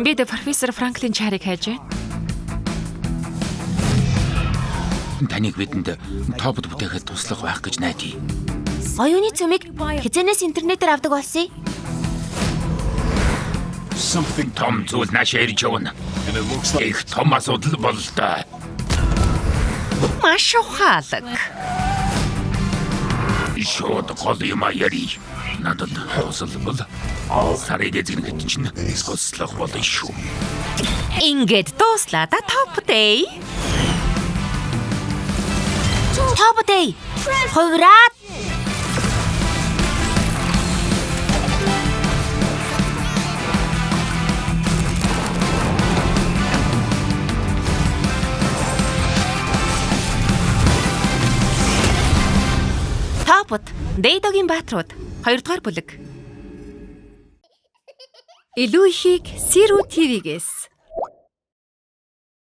Бид профессор Франклин Чарыг хайж байна. Таныг бидэнд топд бүтээхэд туслах байх гэж найдаа. Оюуны цөмийг хизэнээс интернетээр авдаг болсон юм. Том зүйл наашаа ирж явна. Их том асуудал бололтой. Маш ухаалаг. Шууд гол юма яри. Надад тусалбал сарыг эзэгнэхэд чинь туслах болно шүү. Ингээд дууслаа да топ дэй. Топ дэй. Хувраад. Топод Дэйдогийн бааtruуд 2 дугаар бүлэг. Илүү ихийг Сирүү ТV-гээс.